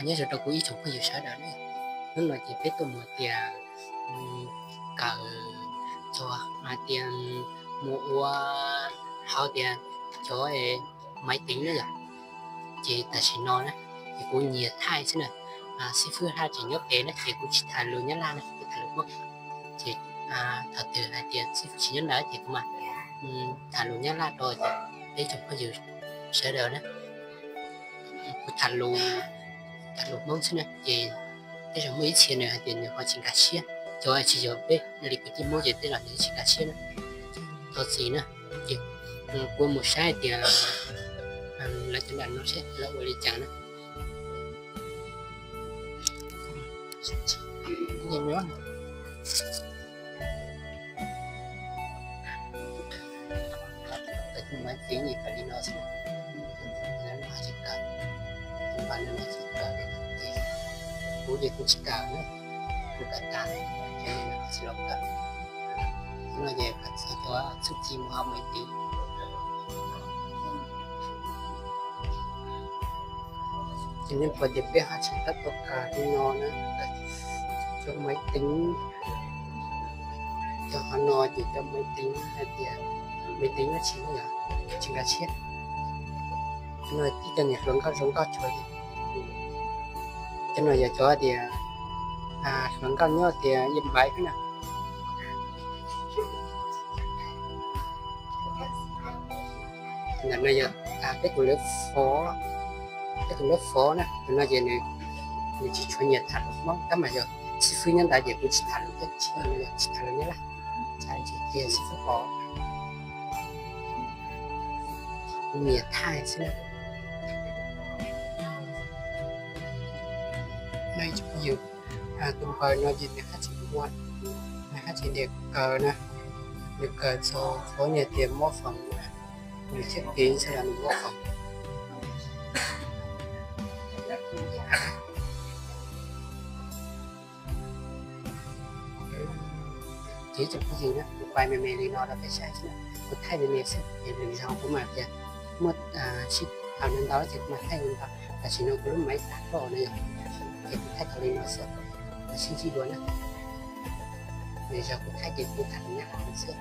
Nyob zoo rau kuv ib tsoom phooj ywg sawv daws na, hnub no ces peb tuaj mus tias kawm txog hais tias mus ua hauv tias cov maiv tiv na yom. Ces tam sim no na, ces kuv nyias thaij xwb na, xib fwb haj tseem nyob pem na ces kuv tsis tham lus Nyab Laj na, kuv tham lus Hmoob. Ces thaum twg hais tias xib fwb tsis nyob ntawd ces kuv mam tham lus Nyab Laj rau peb tsoom phooj ywg sawv daws na. Kuv tham lus, tham lus Hmoob xwb na ces tej zaum muaj ib txhia nws hais tias nws ho tsis nkag siab, cov tsis yog peb li kwv tij Hmoob ces tej zaum nws tsis nkag siab na. Thov txim na, ces kuv mus saib tias lawv cov nram no seb lawv ua li cas na. Maiv tiv ib yam li no xwb, lawv mas tsis kawm, tus npawg no mas tsis kawm, ces kuv ces kuv tsis kawm na, kuv kawm tas, ces nws tsis los kawm. Hnub no ces kawm txog tus txuj ci mus hauv maiv tiv. Ces nej pom tias peb haj tseem tab tom kawm li no na, cov maiv tiv, cov hauv no ces cov maiv tiv hais tias maiv tiv nyob tsis, tsis nkag siab. Cov no tib co niag hluas nkauj zoo nkauj tshuav, cov no yog cov tias hluas nkauj nyob tias yam npaiv xwb na. Ntawm no yog peb tus lawv fov, peb tus lawv fov na, tus no ces nws tsis tshua nyiam tham lus Hmoob tab mas yog xib fwb nyob ntawd ces kuv tsis tham lus, tsis tham lus Nyab Laj, tsis tham lus xib fwb pom, kuv nyias thaij xwb na. No ib tsoom phooj ywg, tus npawg no ces nws haj tseem ua, nws haj tseem tias kawm na, nws kawm txog qhov niag tias mob foom, nws thiaj piv xwb los nws mob foom. Ces ib tsoom phooj ywg na, kuv pais me me li no rau peb saib xwb na, kuv thaij me me xwb es lwm zaus kuv mam tias muaj sij hawm ntau ces kuv mam thaij ntau. Tam sim no kuv lub maiv tas loj no yog, ces kuv thaij tau li no xwb, sib ntsib dua na. Lwm zaus kuv thaij ces kuv tham lus Nyab Laj xwb.